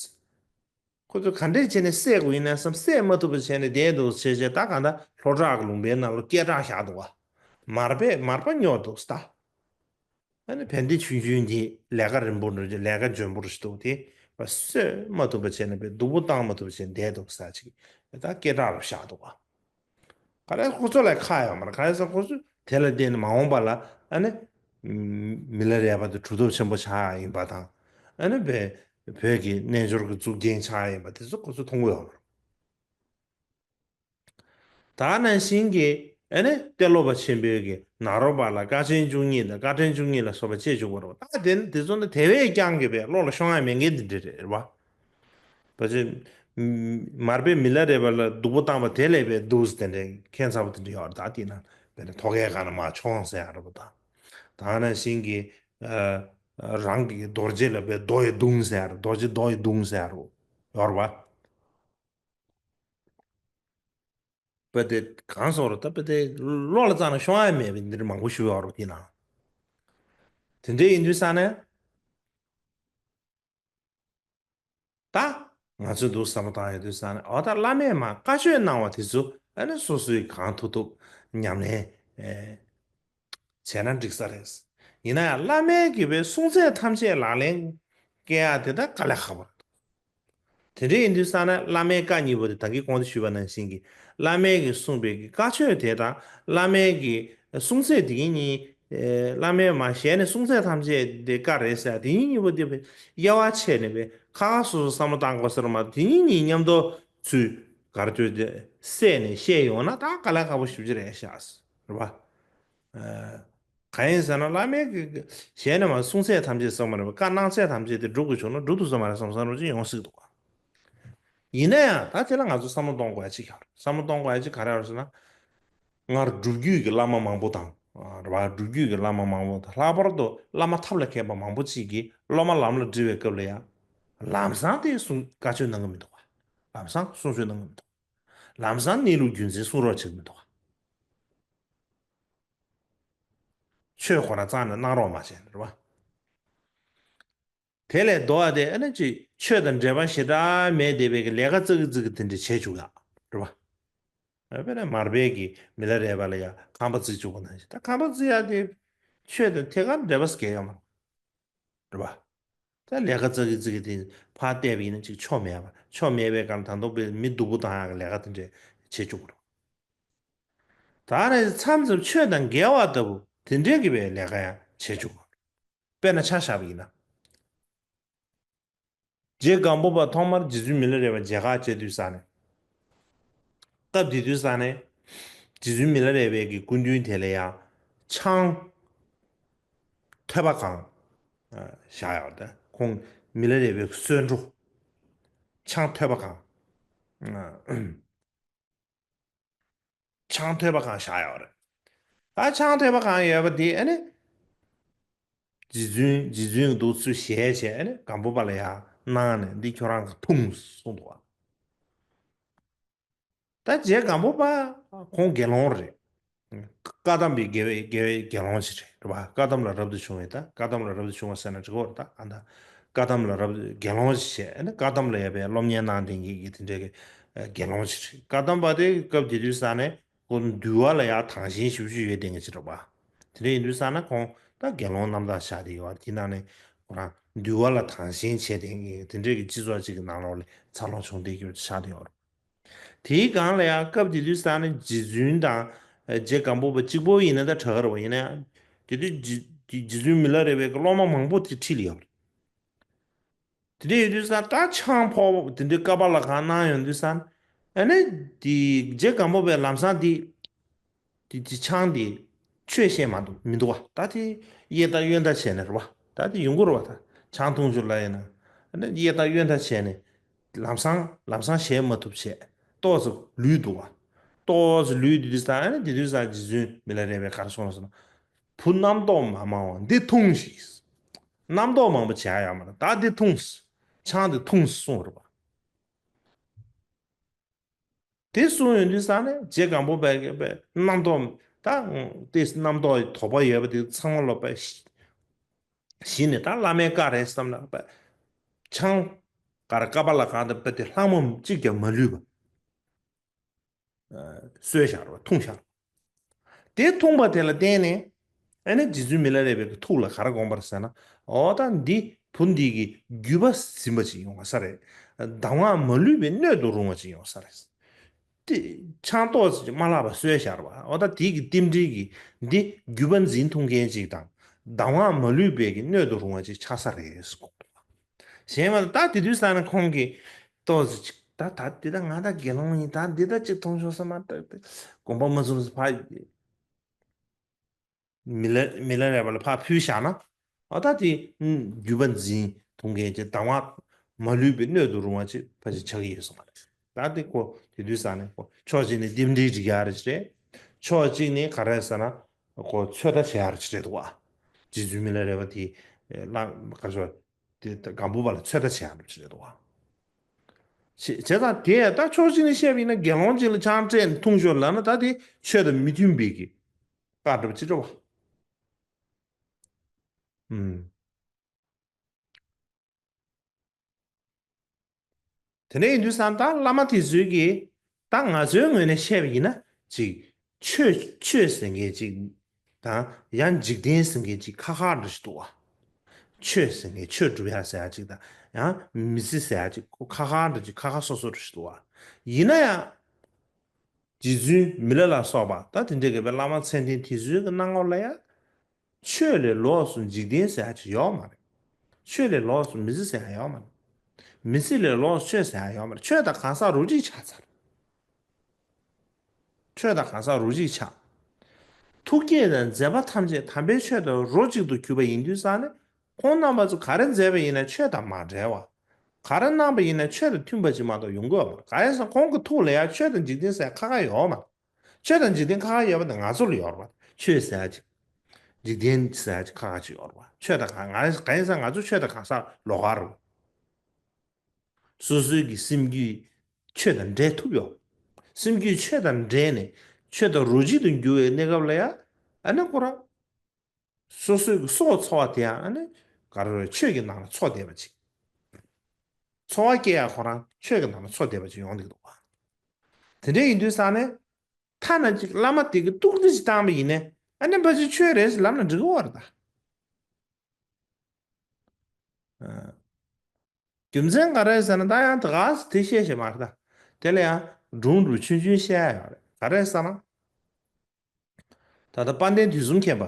ཁོ་ཚོས་ག་འདྲས་བྱས་ནས་བསད་དགོས་ཡིན་ན་བསམ་བསད་མ་ཐུབ་པ་བྱས་ནས་བསྡད་འདུག་བྱས་བྱས་ད་གང་ལྟར་ལྷོ་བྲག་གི་ལུང་པའི་ནང་ལ་སྐད་གྲགས་བཞག་འདུག་ག་མར་པས་མར་པ་སྨྱོ་འདུག་ད། ཨ་ནི་བན་དེ་ཆུང་ཆུང་དེ་ལས་ཀ་རིམ་པོ་འགྲོ་རྒྱུ་ལས་ཀ་འཇོན་པོ་རེད་འདུག་དེ་བ་གསོད་མ་ཐུབ་པ་བྱས་ནས་བས་སྡུག་པོ་བཏང་མ་ཐུབ་པ་བྱས་ནས་བསྡད་འདུག་ས་ཅིག་ད་སྐད་གྲགས་རུ་བཞག་འདུག་བ། ག་རེ་ཁོ་ཚོ་ལ་ཁག་ཡོད་མ་རེད། ག་རེ་ཟེར་ཁོ་ཚོ་དེ་ལ་བརྟེན་ནས་མ་འོངས་པ་ལ་ཨ་ནི་མི་ལ་རས་པ་དེ་གྲུབ་ཐོབ་ཆེན་པོ་ཆགས་ཡིན་པ་དང་། ཨ་ནི་བས་བོད་ཀྱི་རྣལ་འབྱོར་གྱི་གཙུག་རྒྱན་ཆགས་ཡིན་པ་དེ་ཚོ་ཁོ་ཚོ་མཐོང་གི་ཡོད་མ་རེད། ད་ནང་བཞིན་གྱི་ཨ་ནི་ཏེ་སློབ་པ་ཆེན་པོའི་གི་ནཱ་རོ་པ་ལ་དཀའ་ཆེན་བཅུ་གཉིས་དང་དཀའ་ཕྲན་བཅུ་གཉིས་ལ་སོགས་པ་བཅད་བཅུག་པ་རེད་བ། ད་དེ་དེ་ཚོ་ནི་དེ་བས་ཀྱང་གི་བས་བློ་ལ་ཤོང་ཡ་མེད་མཁན་དེ་འདྲ་རེད་བ། བ་ཅན། མར་པས་མི་ལ་རས་པ་ལ་སྡུག་པོ་བཏང་བ་དེ་ལས་པའི་སྡུག་དེ་འདྲའི་ཁྱད་མཚར་པོ་དེ་འདྲ་ཡོད་རེད། ད་དེ་ན་བས་ན་ཐོག་ཁའི་ཁ་ན་མ་མཆོང་ཟེར་ཡ་རེད་བ། ད་ད་ནང་བཞིན་གྱི་ཨ་རང་གི་རྡོ་རྗེ་ལ་བས་རྡོ་ཡི་མདུང་ཟེར་ཡ་རེད། རྡོ་རྗེ་རྡོ་ཡི་མདུང་ཟེར་ཡ་རེད་ཡོད་རེད་བ། པ་དེ་གང་སོང་རུ་ད་པ་དེ་བློ་ལ་བཙགས་ན་ཤོང་ཡ་མེད་པའི་འདིར་མང་པོ་ཞུ་ཡོད་རུ་དེ་ན། དེ་འདྲ་ཡིན་དུས་ས་ནས། ད་ང་ཚོས་འདུག་བསམ་བློ་བཏང་ཡོད་དུས་ས་ནས་འོ་ད་བླ་མས་མ་བཀའ་ཆོས་གནང་བ་དེ་ཚོ་ཨ་ནི་སོ་སོས་གང་ཐུབ་ཐུབ་ཉམས་ལེན་བྱས་ན་འགྲིག་ས་རེད། ཡིན་ན་ཡང་བླ་མའི་གི་བའི་གསུང་ཚད་ཐམས་ཅད་ལག་ལེན་བཀལ་ཡ་དེ་ད་དཀའ་ལས་ཁག་པོ་རེད། དེ་འདྲ་ཡིན་དུས་ས་ན་བླ་མའི་བཀའ་གཉིས་པོ་དེ་ད་གིན་གོང་དུ་ཞུས་པ་ནང་བཞིན་གྱི་བླ་མས་ཀྱི་གསུངས་པའི་གི་བཀའ་ཆོས་དེ་དང་བླ་མའི་གི་གསུང་ཚད་དེ་གཉིས། བླ་མས་མ་ཞལ་ནས་གསུང་ཚད་ཐམས་ཅད་དེ་བཀའ་རེད་ཟེར་དེ་གཉིས་གཉིས་པོ་དེ་དབྱེ་བ་ཕྱེ་ནས་པའི་ཁ་ཁ་སོ་སོ་བསམ་བློ་བཏང་དགོས་ཟེར་མ་དེ་གཉིས་གཉིས་མཉམ་དུ་ཚུལ་གར་གྱོད་དེ་བསྲེས་ནས་བཤད་ཡོང་ན་ད་དཀའ་ལས་ཁག་པོ་ཞེ་པོ་ཅིག་རེད་ཤག་རེད་པ། གང་ཡིན་ཟེར་ན་བླ་མའི་གི་ཞལ་ནས་མ་གསུང་ཚད་ཐམས་ཅད་བསམ་མ་རེད་པ། བཀའ་གནང་ཚད་ཐམས་ཅད་དེ་སྒྲུབ་དགོས་བྱུང་ན་སྒྲུབ་ཐུབ་ས་མ་རེད་བསམ་བསམ་རོགས་ཅིག་ཡོང་སྲིད་འདུག་ག་ཡིན་ན་ཡང་ད་དེ་ལ་ང་ཚོ་བསམ་བློ་གཏོང་དགོས་ཡ་གཅིག་ཡོད་རེད། བསམ་བློ་གཏོང་དགོས་ཡ་གཅིག་ག་རེ་ཡོད་རེད་ཟེར་ན། སྔར་སྒྲུབ་བརྒྱུད་ཀྱི་བླ་མ་མང་པོ་དང་། རེད་པ། སྒྲུབ་བརྒྱུད་ཀྱི་བླ་མ་མང་པོ་དང་ལྷག་པར་དུ་བླ་མ་ཐབས་ལ་མཁས་པ་མང་པོ་ཅིག་གིས་སློབ་མ་ལམ་ལ་སྒྲིལ་བའི་སྐབས་ལ་ཡང་། ལམ་སང་དེ་གསུང་བཀའ་ཆོས་གནང་གི་མི་འདུག་ག་ལམ་སང་གསུང་ཆོས་གནང་གི་མི་འདུག་ལམ་སང་གནས་ལུགས་རྒྱུ་མཚན་གསུང་རོགས་བྱེད་ཀྱི་མི་འདུག་ག་ཆོས་ཁོ་རང་རྩ་ནས་གནང་རོགས་མ་བྱས་ནས་རེད་པ། དེ་ལས་ལྡོག་སྟེ་ཨ་ནི་ཅིག་ཆོས་དང་འབྲེལ་བ་ཞེ་དྲག་མེད་བསྡད་པའི་གི་ལས་ཀ་ཙག་གི་ཙིག་གི་དེ་འདྲ་བྱས་བཅུག་ཡག་རེད་པ། དཔེར་ན་མར་པའི་གི་མི་ལ་རས་པ་ལ་ཡང་ཁང་པ་བརྩིགས་བཅུག་པ་ནང་བཞིན་ད་ཁང་པ་བརྩིགས་ཡག་དེ་ཆོས་དང་ཐད་ཀར་འབྲེལ་བ་གང་ཡང་ཡོད་མ་རེད་པ། ད་ལས་ཀ་ཙག་གི་ཙིག་གི་དེ་ཕར་བལྟས་པ་ཡིན་ན་ཅིག་ཆོ་མེད་པ། ཆོ་མེད་པའི་སྒང་ད་དུང་དཔེ་མི་སྡུག་པོ་བཏང་ཡག་གི་ལས་ཀ་དེ་འདྲ་བྱས་བཅུག་པ་རེད། ད་ནི་མཚམས་མཚམས་ཆོས་དང་འགལ་བ་ལྟ་བུ་དེ་འདྲའི་གི་བའི་ལས་ཀ་ཡང་བྱས་བཅུག་པ་རེད། དཔེར་ན་ཆ་བཞག་པ་ཡིན་ན། རྗེ་སྒམ་པོ་པ་ཐོག་མར་རྗེ་བཙུན་མི་ལ་རས་པ་མཇལ་ཁ་བྱེད་དུས་ས་ནས། སྐབས་དེ་དུས་ས་ནས། རྗེ་བཙུན་མི་ལ་རས་པའི་གི་སྐུ་མདུན་དེ་ལ་ཡང་ཆང་ཐོད་པ་གང་བཞག་ཡོད་དེ། ཁོང་མི་ལ་རས་པའི་གསོལ་འགྲོ་ཆང་ཐོད་པ་གང་། ཆང་ཐོད་པ་གང་བཞག་ཡོད་རེད། ད་ཆང་ཐོད་པ་གང་ཡོད་པ་དེ་ཨ་ནི། རྗེ་བཙུན་རྗེ་བཙུན་གྱི་འདུག་ཚུལ་ཞལ་བྱས་ཨ་ནི་སྒམ་པོ་པ་ལ་ཡང་གནང་ནས་འདི་ཁྱོད་རང་གིས་འཐུང་གསུངས་འདུག་བ། ད་རྗེ་སྒམ་པོ་པ་ཁོང་དགེ་སློང་རེད། བཀའ་གདམས་པའི་དགེ་བའི་དགེ་བའི་དགེ་སློང་ཞིག་རེད་རེད་པ། བཀའ་གདམས་ལ་རབ་ཏུ་བྱུང་བའི་ད་བཀའ་གདམས་ལ་རབ་ཏུ་བྱུང་བ་ཟེར་ན་འགྲིག་གོ་རེད། ད་ཨ་ད་བཀའ་གདམས་ལ་རབ་དགེ་སློང་ཞིག་བྱས་ཨ་ནི་བཀའ་གདམས་ལ་ཡ་པའི་སློབ་གཉེར་གནང་དེ་ངེད་ཀྱི་དེ་འདྲའི་གི་དགེ་སློང་ཞིག་རེད། བཀའ་གདམས་པ་དེ་སྐབས་དེ་དུས་ས་ནས་ཁོང་འདུལ་བ་ལ་ཡ་དང་ཞེན་ཞེ་པོ་ཅིག་ཡོད་དེ་ངེད་ཅི་རེད་པ། དེ་འདྲ་ཡིན་དུས་ས་ན་ཁོང་ད་དགེ་སློང་རྣམ་དག་ཆགས་དེ་ཡོད་པ་དེ་ནང་ནས་ཁོ་རང་འདུལ་བ་ལ་དང་ཞེན་བྱས་དེ་ངེད་དེ་འདྲའི་གི་སྤྱི་ཚོགས་ཅིག་གི་ནང་ལོགས་ལ་འཚར་ལོངས་བྱུང་བསྡད་ཀྱི་ཡོད་ཆགས་དེ་ཡོད་རེད། དེའི་སྒང་ལ་ཡང་སྐབས་དེ་དུས་ས་ནས་རྗེ་བཙུན་དང་རྗེ་སྒམ་པོ་པ་གཅིག་པོ་ཡིན་ན་ད་དྲག་ག་རེད་པ། ཡིན་ན་ཡང་དེ་དུས་རྗེ་རྗེ་བཙུན་མི་ལ་རས་པའི་སློབ་མ་མང་པོ་དེ་ཁྲིད་ལ་ཡོད་རེད། དེ་འདྲ་ཡོད་དུས་ས་ད་ཆང་ཕོར་པ་དེ་འདྲའི་ཀ་པ་ལ་གང་གནང་ཡོང་དུས་ས་ཨ་ནི་དེ་རྗེ་སྒམ་པོ་པས་ལམ་སང་དེ་དེ་དེ་ཆང་དེ་ཆོས་བཤད་མ་འདུག་མི་འདུག་བ། ད་དེ་གཡས་ལྟ་གཡོན་ལྟ་བྱས་ནས་རེད་པ། ད་དེ་ཡོང་གི་རེད་པ། ད་ཆང་འཐུང་ཞོར་ལ་ཡིན་ན་ཨ་ནི་གཡས་ལྟ་གཡོན་ལྟ་བྱས་ནས། ལམ་སང་ལམ་སང་ཞལ་མ་ཐུབ་བྱས། ཏོག་ཙམ་ལུས་འདུག་བ། ཏོག་ཙམ་ལུས་འདུག་དུས་ཙང་ཨ་ནི་དེ་དུས་ཙང་རྗེ་བཙུན་མི་ལ་རས་པས་ག་རེ་གསུངས་ལ་ཟེར་ན། བུ་རྣམ་རྟོག་མ་མང་བ་འདི་འཐུང་ཞིག་རྣམ་རྟོག་མང་པོ་བྱེད་ཡ་ཡོད་མ་རེད། ད་འདི་འཐུང་། ཆང་འདི་འཐུང་གསུངས་རེད་པ། དེ་གསུངས་ཡོང་དུས་ཙང་ནས་རྗེ་སྒམ་པོ་པས་རྣམ་རྟོག་ད་དེ་རྣམ་རྟོག་དོགས་པ་ཡོད་པ་དེ་ཚང་མ་ལོག་པས། གཞི་ནས་ད་བླ་མའི་བཀའ་རེད་བསམ་ན་པ། ཆང་ག་རེ་ཀ་པ་ལ་གང་དང་པ་དེ་ལྷག་མ་གཅིག་ཀྱང་མ་ལུས་པ། གསོལ་བཞག་རོགས་འཐུང་བཞག་རོགས། དེ་འཐུང་པ་དེ་ལ་བརྟེན་ནས་ ཨ་ནི་རྗེ་བཙུན་མི་ལ་རས་པའི་གི་ཐུགས་ལ་ག་རེ་དགོངས་པ་རེད་ཟེར་ན། འོ་ད་འདི་བུ་འདི་གི་རྒྱུད་པ་ཟིན་པ་ཅིག་ཡོང་བ་ས་རེད། གདམས་ངག་མ་ལུས་པའི་སྣོད་དུ་རུང་བ་ཅིག་ཡོང་ས་རེད། དེ་ཆང་ཏོག་ཙམ་ཅིག་མ་བརླག་པ་གསོལ་བཞག་པ། འོ་ད་དེ་གི་རྟེན་འབྲེལ་གྱི་འདི་རྒྱུད་པ་འཛིན་ཐུབ་མཁན་ཅིག་དང་། གདམས་ངག་མ་ལུས་པའི་གི་སྣོད་དུ་རུང་བ་ཅིག་ཆགས་ས་རེད་ཟེར་གོ། གཞན་མ་ད་དེ་དུས་ས་ནས་ཁོང་གིས་ཏོག་ཙམ་ཅིག་ད་ད་འདི་ད་ང་ད་དགེ་སློང་ཡིན། ད་འདི་ད་ཅིག་མཐོང་ཆོག་ས་མ་ད་དགོངས་པ་མ་ཚོམས་ས་ཕ། མི་ལ་མི་ལ་རས་པ་ལ་ཕར་ཕུལ་བཞག་ན། ཨ་ད་དེ་ཨུམ་རྒྱུད་པ་འཛིན་ཐུབ་མཁན་གྱི་གདམས་ངག་མ་ལུས་པའི་སྣོད་དུ་རུང་བ་ཅིག་ཕལ་ཆེར་ཆགས་ཀྱི་ཡོད་ས་མ་རེད། ད་དེ་ཁོ་དེ་དུས་ས་ནས་ཁོ་ཕྱོགས་གཅིག་ནས་རྟེན་འབྲེལ་སྒྲིག་ཡག་རེད་ཅེས་རེད། ཕྱོགས་གཅིག་ནས་ག་རེ་ཟེར་ན། ཁོ་ཚོད་ལྟ་བྱེད་ཡག་རེད་ཅེས་རེད་འདུག་བ། རྗེ་བཙུན་མི་ལ་རས་པ་དེ་ལ་ག་ཚོད་དེ་སྒམ་པོ་པ་ལ་ཚོད་ལྟ་བྱེད་ཡག་རེད་ཅེས་རེད་འདུག་བ། བྱས་བྱས་ཙང་དེ་ད་ཕྱོགས་གཅིག་ནས་བཤད་པ་ཡིན་ན་དགེ་སློང་གཅིག་ལ་ཆང་སྤྲད་ནས་འཐུང་ཤོག་ལབ་ན། ད་དེ་ཆོས་དང་མི་མཐུན་པའི་གི་བཀའ་སྒྲུབ་ཅི་འདྲ་བ། ཨུམ། དེ་འདྲ་ཡིན་དུས་ཙང་ད་བླ་མ་དེ་ཚོས་ཀྱིས་ད་ང་ཚོའི་ངོས་ནས་བཤད་པ་ཡིན་ན་ཅིག་ཆོས་ཆོས་ཟེར་མཁན་ཅིག་དང་ཡང་འཇིག་རྟེན་ཟེར་མཁན་ཅིག་ཁ་ཁ་འདྲ་ཞིག་འདུག་བ། ཆོས་ཟེར་མཁན་ཆོས་སྒྲུབ་ཡ་ཟེར་ཡ་ཅིག་དང་ཡང་མི་ཚེ་ཟེར་ཡ་ཅིག་ཁ་ཁ་འདྲ་ཅིག་ཁ་ཁ་སོ་སོ་འདྲ་ཞིག་འདུག་བ། ཡིན་ན་ཡང་། རྗེ་བཙུན་མི་ལ་ལ་སོགས་པ་ད་དེ་འདྲའི་གི་བླ་མ་མཚན་ལྡན་དེ་ཚོའི་གི་སྣང་ངོ་ལ་ཡ། ཆོས་ལས་ལོགས་སུ་འཇིག་རྟེན་ཟེར་ཡ་ཅིག་ཡོད་མ་རེད། ཆོས་ལས་ལོགས་སུ་མི་ཚེ་ཟེར་ཡ་ཡོད་མ་རེད། མི་ཚེ་ལས་ལོགས་སུ་ཆོས་ཟེར་ཡ་ཡོད་མ་རེད། ཆོས་དང་གང་ཟག་རོ་གཅིག་ཆགས་ཚར། ཆོས་དང་གང་ཟག་རོ་གཅིག་ཆགས། ཐུགས་བསྐྱེད་དང་མཛད་པ་ཐམས་ཅད་དམ་པའི་ཆོས་དང་རོ་གཅིག་ཏུ་གྱུར་པ་ཡིན་དུས་ཙང་ནས། ཁོང་རྣམ་པ་ཚོ་ག་རེ་མཛད་པ་ཡིན་ན་ཆོས་དང་མ་འབྲེལ་བ། ག་རེ་གནང་པ་ཡིན་ན་ཆོས་དང་མཐུན་པ་ཅིག་མ་གཏོགས་ཡོང་གི་ཡོད་མ་རེད། གང་ཡིན་ཟེར་ན་ཁོང་གི་ཐུགས་ལ་ཡང་ཆོས་དང་འཇིག་རྟེན་ཟེར་ཁ་ཁ་ཡོད་མ་རེད། ཆོས་དང་འཇིག་རྟེན་ཁ་ཁ་ཡོད་པ་དེ་ང་ཚོ་ལ་ཡོད་རེད་པ། ཆོས་ཟེར་ཡ་ཅིག་འཇིག་རྟེན་ཟེར་ཡ་ཅིག་ཁ་ཁ་ཅིག་ཡོད་རེད་པ། ཆོས་དང་གང་ང་གང་ཡིན་ཟེར་ན་ང་ཚོ་ཆོས་དང་གང་ཟག་ལོགས་ཀ་རེད་པ། སོ་སོའི་གི་སེམས་རྒྱུད་ཆོས་དང་འབྲེལ་ཐུབ་ཡོད། སེམས་རྒྱུད་ཆོས་དང་འབྲེལ་ནས་ཆོས་དང་རོ་གཅིག་ཏུ་འགྱུར་བའི་གནས་སྐབས་ལ་ཡང་ཨ་ནི་ཁོ་རང་སོ་སོའི་གི་སྲོག་འཚོ་བ་དེ་ཡང་ཨ་ནི་ག་རེ་རེད། ཆོས་ཀྱི་ནང་ལ་འཚོ་བསྡད་པ་ཅིག་འཚོ་བ་སྐྱེལ་ཡག་ཁོ་རང་ཆོས་ཀྱི་ནང་ལ་འཚོ་བསྡད་པ་ཅིག་ཡོང་གི་འདུག་བ། དེ་འདྲ་ཡིན་དུས་ཙང་ནས་ཐ་ན་ཅིག་བླ་མ་དེ་གི་ཏོག་ཙམ་ཅིག་བཏང་བ་ཡིན་ནའི་ཨ་ནི་ཕལ་ཆེར་ཆོས་རེད་ཟེར་ལབ་ན་འགྲིག་གི་ཡོད་རེད་ད། ཨ། རྒྱུ་མཚན་ག་རེ་ཟེར་ན་ད་ཡང་ད་ག་སེ་དེ་བཤད་བཤད་མ་རེད་ད། དེ་ལ་ཡང་སྒྲུང་འདྲ་ཆུང་ཆུང་བཤད་ཡ་ཡོད་རེད། ག་རེ་ཟེར་ན། ད་ལྟ་དཔལ་ལྡན་དུས་གསུམ་མཁྱེན་པ།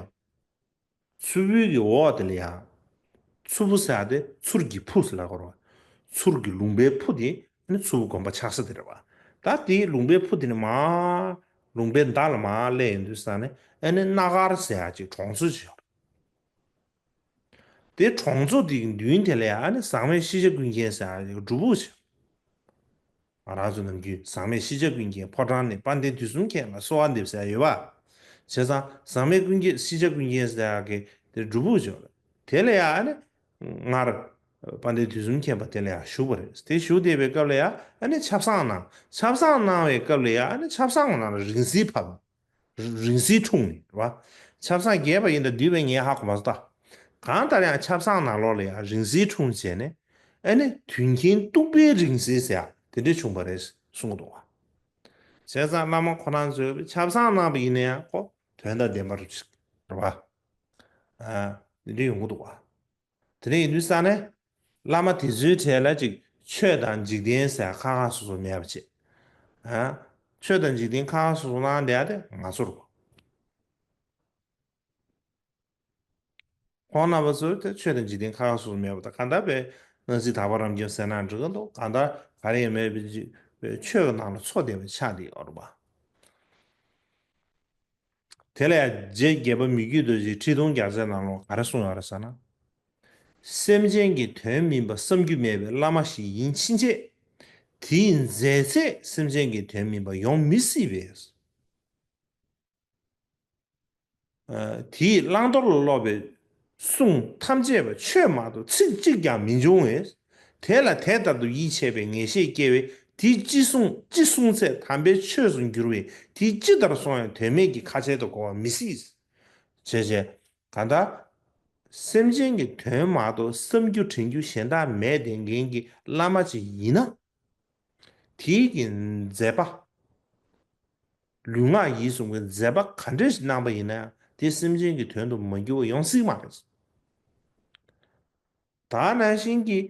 མཚུར་ཕུའི་གི་འོག་དེ་ལ་ཡང་། མཚུར་ཕུ་ཟེར་ཡ་དེ་མཚུར་གྱི་ཕུ་ཟེར་ལབ་དགོས་རེད་པ། མཚུར་གྱི་ལུང་པའི་ཕུ་དེ་ཨ་ནི་མཚུར་ཕུ་དགོན་པ་ཆགས་ས་དེ་རེད་པ། ད་དེའི་ལུང་པའི་ཕུ་དེ་ནས་མར་ལུང་པའི་མདའ་ལ་མར་སླེབས་ཡོང་དུས་ཙང་ནས་ཨ་ནི་སྣ་དཀར་ཟེར་ཡ་ཅིག་གྲོང་ཚོ་ཅིག་ཡོད་རེད། དེ་གྲོང་ཚོ་དེའི་མདུན་དེ་ལ་ཡང་ཨ་ནི་ཟག་མེད་ཤེས་བྱ་ཀུན་མཁྱེན་ཟེར་ཡ་སྒྲུབ་ཕུག་ཅིག་ང་རང་ཚོ་ནམ་རྒྱུན་ཟག་མེད་ཤེས་བྱ་ཀུན་མཁྱེན་ཕོ་བྲང་ནས་དཔལ་ལྡན་དུས་གསུམ་མཁྱེན་ལ་གསོལ་བ་འདེབས་ཟེར་ཡ་ཡོད་པ། བྱས་ཙང་ཟག་མེད་ཀུན་མཁྱེན་ཤེས་བྱ་ཀུན་མཁྱེན་ཟེར་ཡ་གི་དེ་སྒྲུབ་ཕུག་ཅིག་ཡོད་རེད། དེ་ལ་ཡང་ཨ་ནི་སྔར་དཔལ་ལྡན་དུས་གསུམ་མཁྱེན་པ་དེ་ལ་ཡང་བཞུགས་པ་རེད། དེ་བཞུགས་བསྡད་པའི་སྐབས་ལ་ཡང་ཨ་ནི་ཆབ་གསང་གནང་། ཆབ་གསང་གནང་བའི་སྐབས་ལ་ཡང་ཨ་ནི་ཆབ་གསང་ནང་ལ་རིང་བསྲེལ་ཕབ། རིང་བསྲེལ་འཁྲུངས་ནས་རེད་པ། ཆབ་གསང་རྒྱས་པ་ཡིན་ད་འདུས་པའི་ངས་ཧ་གོ་མ་སོང་ད། གང་ལྟར་ཡང་ཆབ་གསང་ནང་ལོགས་ལ་ཡང་རིང་བསྲེལ་འཁྲུངས་བྱས་ནས་ཨ་ནི་དུས་མཁྱེན་གཏུགས་པའི་རིང་བསྲེལ་ཟེར་ཡ་དེ་འདྲ་བྱུང་བ་རེད་གསུང་གི་འདུག་བ། བྱས་ཙང་བླ་མ་ཁོ་རང་ཚོས་ཆབ་གསང་གནང་བ་ཡིན་ན་ཡང་ཁོ་དོན་དང་ལྡན་པ་རེད་པ། ཨ། དེ་འདྲ་ཡོང་གི་འདུག་བ། དེ་འདྲ་ཡིན་དུས་ཙང་ནས་བླ་མ་དེ་ཚོའི་གྲས་ལ་ཅིག་ཆོས་དང་འཇིག་རྟེན་ཟེར་ཁ་ཁ་སོ་སོ་མེད་པ་བྱས། ཨ། ཆོས་དང་འཇིག་རྟེན་ཁ་ཁ་སོ་སོ་གནང་བསྡད་ཡ་དེ་ང་ཚོ་རེད། ཁོང་རྣམ་པ་ཚོས་དེ་ཆོས་དང་འཇིག་རྟེན་ཁ་ཁ་སོ་སོ་མེད་པ་དང་གང་ལྟར་པའི་སྣང་སྲིད་དག་པ་རབ་འབྱམས་ཟེར་ན་འགྲིག་གི་འདུག་གང་ལྟར་ག་རེ་ཡང་མེད་པའི་ཆོས་ཀྱི་ནང་ལ་འཚོ་བསྡད་པའི་ཆ་དེ་ཡོད་རེད་པ། དེ་ལ་ཡང་རྗེ་བརྒྱད་པ་མི་བསྐྱོད་རྡོ་རྗེའི་ཁྲི་གདུང་རྒྱ་མཚོའི་ནང་ལོགས་ག་རེ་གསུངས་ཡོད་རེད་ཟེར་ན། སེམས་ཅན་གྱི་དོན་མིན་པ་བསམ་རྒྱུ་མེད་པའི་བླ་མ་ཞིག་ཡིན་ཕྱིན་ཆད། དེའི་མཛད་ཚད་སེམས་ཅན་གྱི་དོན་མིན་པ་ཡོང་མི་སྲིད་པས། ཨ། དེས་བླང་དོར་ལ་སློབ་པའི་གསུང་ཐམས་ཅད་པ་ཆོས་མ་གཏོགས་ཚིག་གཅིག་ཀྱང་མི་འབྱུང་བས། དེ་ལ་དེ་ལྟར་དུ་ཡིད་ཆེས་པའི་ངེས་ཤེས་སྐྱེ་བས། དེས་ཅི་གསུངས་ཅི་གསུངས་ཚད་དམ་པའི་ཆོས་སུ་འགྱུར་བས། དེས་ཅི་ལྟར་གསུངས་ཡང་དོན་མེད་ཀྱི་ཁ་ཆེ་དུ་གོ་བ་མི་སྲིད། བྱས་བྱས། གང་ལྟར། སེམས་ཅན་གྱི་དོན་མ་གཏོགས་བསམ་རྒྱུ་དྲན་རྒྱུ་གཞན་དག་མེད་བསྡད་མཁན་གྱི་བླ་མ་ཅིག་ཡིན་ན། དེའི་གི་མཛད་པ། ལུས་ངག་ཡིད་གསུམ་གྱི་མཛད་པ་ག་འདྲ་ཞིག་གནང་པ་ཡིན་ན་ཡང་ དེ་སེམས་ཅན་གྱི་དོན་དུ་མ་འགྱུར་བ་ཡོང་སྲིད་མ་རེད། ད་ནང་བཞིན་གྱི་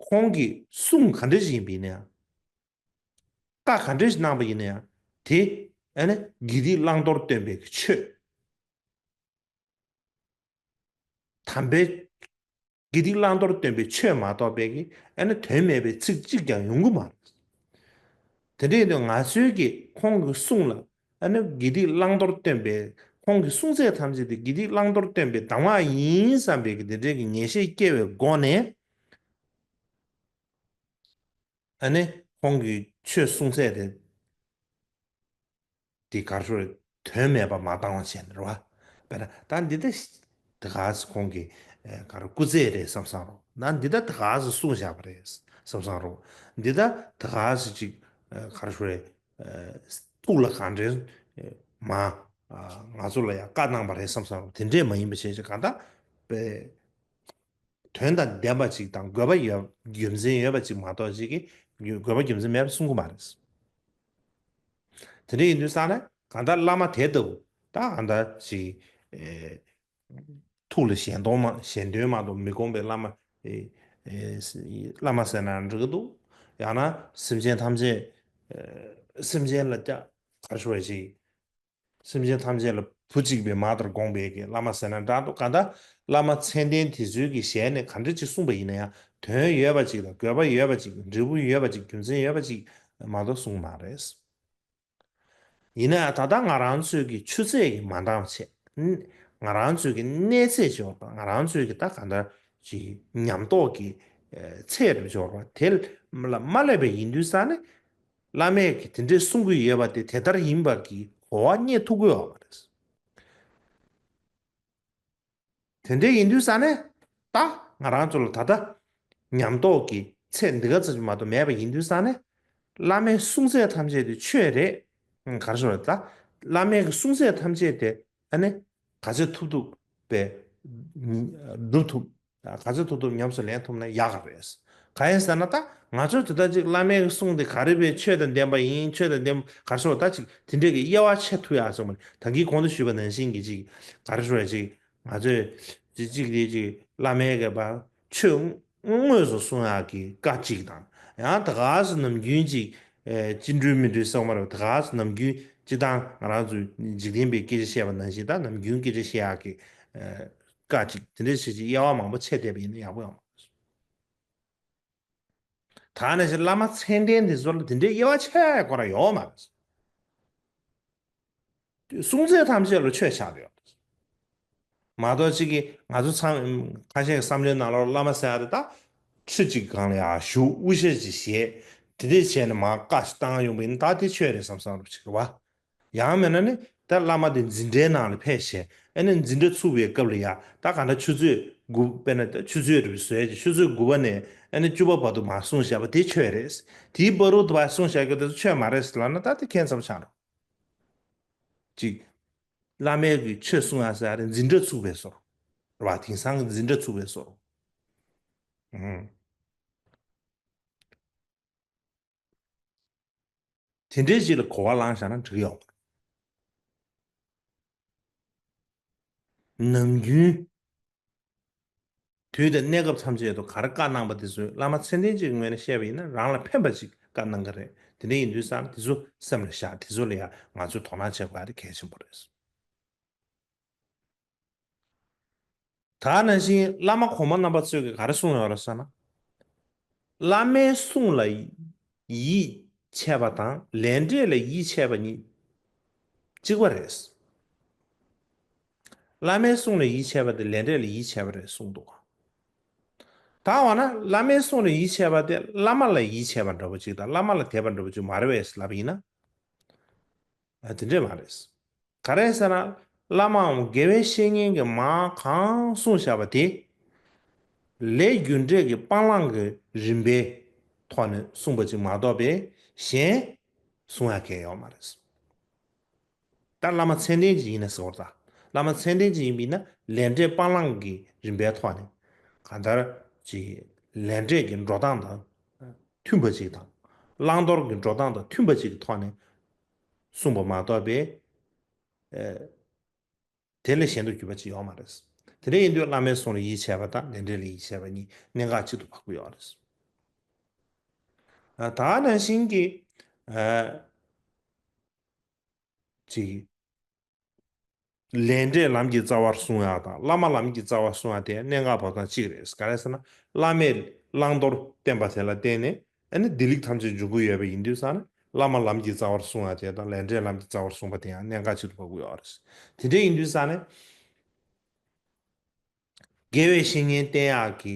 ཁོང་གིས་གསུང་ག་འདྲ་ཞིག་ཡིན་པ་ཡིན་ན་ཡང་། བཀའ་ག་འདྲ་ཞིག་གནང་པ་ཡིན་ན་ཡང་། དེ་ཨ་ནི་དགེ་སྡིག་བླང་དོར་སྟོན་པའི་གི་ཆོས། དམ་པའི་དགེ་སྡིག་བླང་དོར་སྟོན་པའི་ཆོས་མ་གཏོགས་པའི་གི་ཨ་ནི་དོན་མེད་པའི་ཚིག་གཅིག་ཀྱང་ཡོང་གི་མ་རེད། དེ་འདྲ་ཡིན་དུས་ང་ཚོའི་གི་ཁོང་གི་གསུང་ལ་ཨ་ནི་དགེ་སྡིག་བླང་དོར་སྟོན་པའི་ཁོང་གི་གསུང་ཚད་ཐམས་ཅད་དེ་དགེ་སྡིག་བླང་དོར་སྟོན་པའི་གདམས་ངག་ཡིན་བསམ་པའི་གི་དེ་འདྲའི་གི་ངེས་ཤེས་སྐྱེ་བའི་སྒོ་ནས། ཨ་ནི་ཁོང་གི་ཆོས་གསུང་ཚད་དེ་དེ་ག་རེ་ཞུ་རེད། དོན་མེད་པ་མ་བཏང་བ་བྱས་ནས་རེད་བ། དཔེར་ན་ད་འདི་ལྟ་ད་ག་ཟེ་ཁོང་གི་ཨ་ག་རེ་སྐུ་རྩེད་རེད་བསམ་བསམ་རོགས། ད་འདི་ལྟ་ད་ག་ཟེ་གསུངས་བཞག་པ་རེད་བསམ་བསམ་རོགས། འདི་ལྟ་ད་ག་ཟེ་ཅིག་ཨ་ག་རེ་ཞུ་རེད། ཨ་ཐུགས་ལ་གང་དྲན་མ་ཨ་ང་ཚོ་ལ་ཡང་བཀའ་གནང་བ་རེད་བསམ་བསམ་རོགས། དེ་འདྲས་མ་ཡིན་པ་བྱས་ཅིག་གང་ལྟར་དཔེ། དོན་དང་ལྡན་པ་ཅིག་དང་དགོས་པ་ཡོད་རྒྱུ་མཚན་ཡོད་པ་ཅིག་མ་གཏོགས་ཅིག་གིས་དགོས་པ་རྒྱུ་མཚན་མེད་པ་གསུང་གི་མ་རེད། དེ་འདྲ་ཡིན་དུས་ཙང་ནས་གང་ལྟར་བླ་མ་དེ་ལྟ་བུ་ད་གང་ལྟར་ཅིག་ཨེ་ཐུགས་ལ་ཞེན་མདོག་མ་ཞེན་དོན་མ་གཏོགས་མི་དགོངས་པའི་བླ་མ་ཨེ་ཨེ་བླ་མ་ཟེར་ན་འགྲིག་གི་འདུག། ཡང་ན་སེམས་ཅན་ཐམས་ཅད་ཨེ་སེམས་ཅན་ལ་ཀྱང་ག་རེ་ཞུ་བ་ཅིག། སེམས་ཅན་ཐམས་ཅད་ལ་བུ་གཅིག་པའི་མ་ལྟར་དགོངས་པའི་གི་བླ་མ་ཟེར་ན་འདྲ་འདུག། གང་ལྟར་བླ་མ་མཚན་ལྡན་དེ་ཚོའི་གི་ཞལ་ནས་ག་འདྲ་ཅིག་གསུངས་པ་ཡིན་ན་ཡང་དོན་ཡོད་པ་ཅིག་དང་དགོས་པ་ཡོད་པ་ཅིག་འབྲས་བུ་ཡོད་པ་ཅིག་རྒྱུ་མཚན་ཡོད་པ་ཅིག་མ་གཏོགས་གསུངས་མ་རེད། ཡིན་ན་ཡང་ད་ལྟ་ང་རང་ཚོའི་གི་ཆུ་ཚད་ཀྱིས་མ་འདང་བ་བྱས། ང་རང་ཚོའི་གི་གནས་ཚད་སྦྱོར་བ་ང་རང་ཚོའི་གི་ད་གང་ལྟར་ཅིག་ཉམས་རྟོགས་ཀྱི་ཚད་དུ་སྦྱོར་བ་དེ་ལ་མ་སླེབས་པ་ཡིན་དུས་ཙང་ནས། བླ་མས་ཀྱིས་དེ་འདྲས་གསུང་གི་ཡོད་པ་དེ་དེ་ལྟར་ཡིན་པ་གི་གོ་བ་རྙེད་ཐུབ་ཀྱི་ཡོད་མ་རེད། དེ་འདྲས་ཡིན་དུས་ཙང་ནས་ད་ང་རང་ཚོ་ལ་ད་ལྟ་ཉམས་རྟོགས་ཀྱི་ཚད་འདི་ག་ཙམ་ཞིག་མ་གཏོགས་མེད་པ་ཡིན་དུས་ཙང་ནས། བླ་མའི་གསུང་ཚད་ཐམས་ཅད་དེ་ཆོས་རེད། ག་རེ་ཞུ་རེད་ད། བླ་མའི་གི་གསུང་ཚད་ཐམས་ཅད་དེ་ཨ་ནི་ག་ཚོད་ཐུབ་ཐུབ་པའི་སྒྲུབ་ཐུབ། ག་ཚོད་ཐུབ་ཐུབ་ཉམས་སུ་ལེན་ཐུབ་ན་ཡག་ག་རེད། གང་ཡིན་ཟེར་ན་ད་ང་ཚོས་དེ་ལྟར་ཅིག་བླ་མའི་གསུང་དེ་ག་རེ་བའི་ཆོས་དང་ལྡན་པ་ཡིན། ཆོས་དང་ལྡན་པ་ག་རེ་ཟེར་བ་ད་ཅིག་དེ་འདྲས་ཀྱི་དབྱེ་བ་ཕྱེ་ཐུབ་ཡག་སོང་བ་ད་གིན་གོང་དུ་ཞུས་པ་ནང་བཞིན་གྱི་ཅིག་ག་རེ་ཟེར་བ་ཅིག་ང་ཚོས་ཅིག་ཅིག་དེ་ཅིག་བླ་མའི་གི་བ་ཆོས་དངོས་སུ་གསུང་ཡག་གི་བཀའ་གཅིག་དང་ཡང་ད་ག་ཟེ་ནམ་རྒྱུན་ཅིག་ཨེ་ཅི་འགྲུལ་མི་འགྲུལ་གསུངས་མ་རེད། ད་ག་ཟེ་ནམ་རྒྱུན་སྤྱི་བཏང་ང་རང་ཚོས་འཇིག་རྟེན་པའི་སྐད་ཆ་བཤད་པ་ནང་བཞིན་ད་ནམ་རྒྱུན་སྐད་ཆ་བཤད་ཡག་གི་ཨེ་བཀའ་ཅིག་དེ་འདྲ་བྱས་ཅིག་དབྱེ་བ་མང་པོ་ཕྱེ་བསྡད་པ་ཡིན་ན་ཡག་པོ་ཡོང་མ་རེད། ད་ནང་བཞིན་བླ་མ་མཚན་ལྡན་དེ་ཚོ་ལ་དེ་འདྲའི་དབྱེ་བ་ཕྱེ་ཡག་ཁོ་རང་ཡོད་མ་རེད། གསུང་ཚད་ཐམས་ཅད་ལ་ཆོས་ཆགས་བསྡད་ཡོད། མ་གཏོགས་གཅིག་གིས་ང་ཚོ་ཚང་ཁ་ཤས་ཀྱི་བསམ་བློའི་ནང་ལོགས་བླ་མ་ཟེར་ཡག་དེ་ད་ཁྲི་གཅིག་སྒང་ལ་ཡར་བཞུགས་དབུ་ཞྭ་ཅིག་བཞེས། དེ་འདྲས་བྱས་ནས་མར་བཀའ་ཞིག་བཏང་ཡོང་པ་ཡིན་ན་ད་དེ་ཆོས་རེད་བསམ་བསམ་རོགས་བྱེད་གི་བ། ཡང་མིན་ན་ནི་ད་བླ་མ་དེ་འཛིན་གྲྭའི་ནང་ལ་ཕེབས་བྱས་ཨ་ནི་འཛིན་གྲྭ་ཚུགས་པའི་སྐབས་ལ་ཡ་ད་ག་འདྲ་ཆུ་ཚོད་དགུ་དཔེར་ན་ད་ཆུ་ཚོད་རེ་བཟོས་ཀྱི་ཆུ་ཚོད་དགུ་པ་ནས་ཨ་ནི་བཅུ་པ་བར་དུ་མར་གསུངས་བཞག་པ་དེ་ཆོས་རེད། དེའི་བར་དུ་མར་གསུངས་བཞག་རྒྱུ་དེ་ཚོ་ཆོས་མ་རེད་ལབ་ན་ད་དེ་ཁྱད་མཚར་ཆགས་འགྲོ། གཅིག་བླ་མའི་གི་ཆོས་གསུང་ཡག་ཟེར་ཡག་དེ་འཛིན་གྲྭ་ཚུགས་པའི་བཟོ་འདྲ་རེད་བ། དེང་སང་གི་འཛིན་གྲྭ་ཚུགས་པའི་བཟོ་འདྲ། ཨང་། དེ་འདྲའི་ཅིག་ལ་གོ་བ་བླངས་བཞག་ན་འགྲིག་ཡོད་མ་རེད། ནམ་རྒྱུན་དུས་དང་གནས་སྐབས་ཐམས་ཅད་དུ་ག་རེ་བཀའ་གནང་པ་དེ་ཚོ་བླ་མ་མཚན་ལྡན་ཅིག་གི་ངོས་ནས་བཤད་པ་ཡིན་ན་རང་ལ་ཕན་པ་ཅིག་བཀའ་གནང་གི་རེད། དེ་འདྲ་ཡིན་དུས་ཙང་དེ་ཚོ་སེམས་ལ་བཞག་དེ་ཚོ་ལ་ཡང་ང་ཚོས་དོ་སྣང་བྱེད་དགོས་ཡག་དེ་གལ་ཆེན་པོ་རེད། ད་ནང་བཞིན་བླ་མ་གོང་མ་རྣམ་པ་ཚོས་ཀྱིས་ག་རེ་གསུངས་ཡོད་རེད་ཟེར་ན། བླ་མའི་གསུང་ལ་ཡིད་ཆེས་པ་དང་ལས་འབྲས་ལ་ཡིད་ཆེས་པ་གཉིས་གཅིག་པ་རེད། བླ་མའི་གསུང་ལ་ཡིད་ཆེས་པ་དེ་ལས་འབྲས་ལ་ཡིད་ཆེས་པ་རེད་གསུངས་འདུག། ད་འོ་ན་བླ་མའི་གསུང་ལ་ཡིད་ཆེས་པ་དེ་བླ་མ་ལ་ཡིད་ཆེས་པ་འདྲ་པོ་ཅིག་དང་བླ་མ་ལ་དད་པ་འདྲ་པོ་ཅིག་མ་རེད་པས་ལབ་པ་ཡིན་ན། ཨ་དེ་འདྲས་མ་རེད། ག་རེ་ཟེར་ན། བླ་མའམ་དགེ་བའི་བཤེས་གཉེན་གྱིས་མར་གང་གསུངས་བཞག་པ་དེ། ལས་རྒྱུ་འབྲས་ཀྱི་སྤང་བླང་གི་རིམ་པའི་ཐོག་ནས་གསུངས་པ་ཅིག་མ་གཏོགས་པའི་གཞན་གསུང་ཡག་གང་ཡང་ཡོད་མ་རེད། ད་བླ་མ་མཚན་ལྡན་ཅིག་ཡིན་ན་ཟེར་བ་ད། བླ་མ་མཚན་ལྡན་ཅིག་ཡིན་པ་ཡིན་ན་ལས་འབྲས་སྤང་བླང་གི་རིམ་པའི་ཐོག་ནས་གང་ལྟར་ཅིག་ལས་འབྲས་ཀྱི་འགྲོ་སྟངས་དང་མཐུན་པ་ཅིག་དང་། བླང་དོར་གྱི་འགྲོ་སྟངས་དང་མཐུན་པ་ཅིག་གི་ཐོག་ནས་ གསུངས་པ་མ་གཏོགས་པའི་ཨ་དེ་ལས་གཞན་དུ་གྱུར་པ་ཅིག་ཡོད་མ་རེད། དེ་འདྲ་ཡིན་དུས་བླ་མའི་གསུང་ལ་ཡིད་ཆེས་པ་དང་ལས་འབྲས་ལ་ཡིད་ཆེས་པ་གཉིས་གནད་འགག་གཅིག་ཏུ་འཕགས་པ་ཡོད་རེད། ཨ་ད་ནང་བཞིན་གྱི་ཨ་ཅིག་ལས་འབྲས་ལམ་གྱི་རྩ་བར་གསུང་ཡག་དང་བླ་མ་ལམ་གྱི་རྩ་བར་གསུང་ཡག་དེ་གནད་འགག་འཕགས་སྟངས་གཅིག་རེད། ག་རེ་ཟེར་ན། བླ་མས་བླང་དོར་བསྟན་པ་དེ་ལ་བརྟེན་ནས་ཨ་ནི་བདེ་ལེགས་ཐམས་ཅད་འབྱུང་གི་ཡོད་པ་ཡིན་དུས་ཙང་ནས་བླ་མ་ལམ་གྱི་རྩ་བར་གསུང་ཡག་དེ་དང་ལས་འབྲས་ལམ་གྱི་རྩ་བར་གསུངས་པ་དེ་ཡང་གནད་འགག་གཅིག་ཏུ་འཕགས་ཀྱི་ཡོད་རེད། དེ་འདྲ་ཡིན་དུས་ཙང་ནས། དགེ་བའི་བཤེས་གཉེན་བསྟེན་ཡག་གི་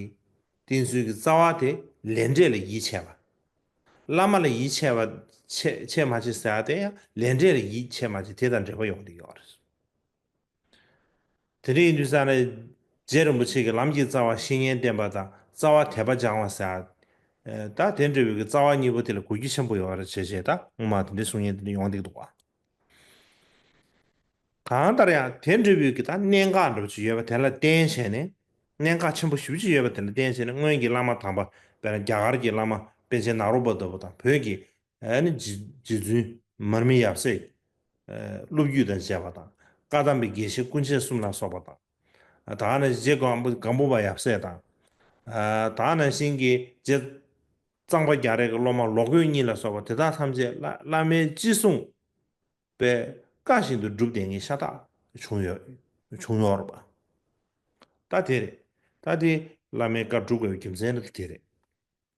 བསྟེན་ཚུལ་གྱི་རྩ་བ་དེ་ལས་འབྲས་ལ་ཡིད་ཆེས་པ། བླ་མ་ལ་ཡིད་ཆེས་པ་ཆེ་ཆེས་མ་ཆེ་ཟེར་ཡག་དེ་ཡང་ལས་འབྲས་ལ་ཡིད་ཆེས་མ་ཆེ་དེ་དང་འབྲེལ་བ་ཡོང་གི་ཡོད་རེད། དེ་འདྲ་ཡིན་དུས་ཙང་ནས་རྗེ་རིན་པོ་ཆེ་གིས་ལམ་གྱི་རྩ་བ་བཤེས་གཉེན་བསྟེན་པ་དང་རྩ་བ་དད་པ་སྦྱང་བ་ཟེར་ཡག་ད་དེ་འདྲ་བའི་གི་རྩ་བ་གཉིས་པོ་དེ་ལ་གོ་རྒྱུ་ཆེན་པོ་ཡོད་རེད་བྱས་བྱས་ད་སྔོན་མ་དེ་འདྲའི་གསུང་མཁན་དེ་འདྲ་ཡོང་བསྡད་ཀྱི་འདུག་བ། གང་ལྟར་ཡང་དེ་འདྲ་བའི་གི་ད་གནད་འགག་འདྲ་པོ་ཅིག་ཡོད་པ་དེ་ལ་བརྟེན་བྱས་ནས། གནད་འགག་ཆེན་པོ་ཞེ་པོ་ཅིག་ཡོད་པ་དེ་ལ་བརྟེན་བྱས་ནས་སྔོན་གྱི་བླ་མ་དམ་པ་དཔེར་ན་རྒྱ་གར་གྱི་བླ་མ་པཎ་ཆེན་ནཱ་རོ་པ་ལྟ་བུ་དང་བོད་ཀྱི་ཨ་ནི་རྗེ་རྗེ་བཙུན་མར་མི་ཡབ་སྲས་ཨ་སློབ་བརྒྱུད་དང་མཇལ་བ་དང་བཀའ་གདམས་པའི་དགེ་བཤེས་ཀུན་མཁྱེན་གསུམ་ལ་སོགས་པ་དང་། ཨ་ད་ནི་རྗེ་སྒམ་པོ་སྒམ་པོ་པ་ཡབ་སྲས་དང་། ཨ་ད་ནང་བཞིན་གྱི་རྗེ་གཙང་པ་རྒྱ་རས་ཀྱི་སློབ་མ་ལོ་རྒོད་གཉིས་ལ་སོགས་པ་དེ་དག་ཐམས་ཅད་བླ་བླ་མའི་ཅི་གསུང་པའི་བཀའ་བཞིན་དུ་སྒྲུབ་བསྡད་མཁན་ཤ་སྟག་བྱུང་ཡོད་བྱུང་ཡོད་རེད་པ། ད་དེ་རེད། ད་དེ་བླ་མའི་བཀའ་སྒྲུབ་དགོས་པའི་རྒྱུ་མཚན་ནི་དེ་རེད།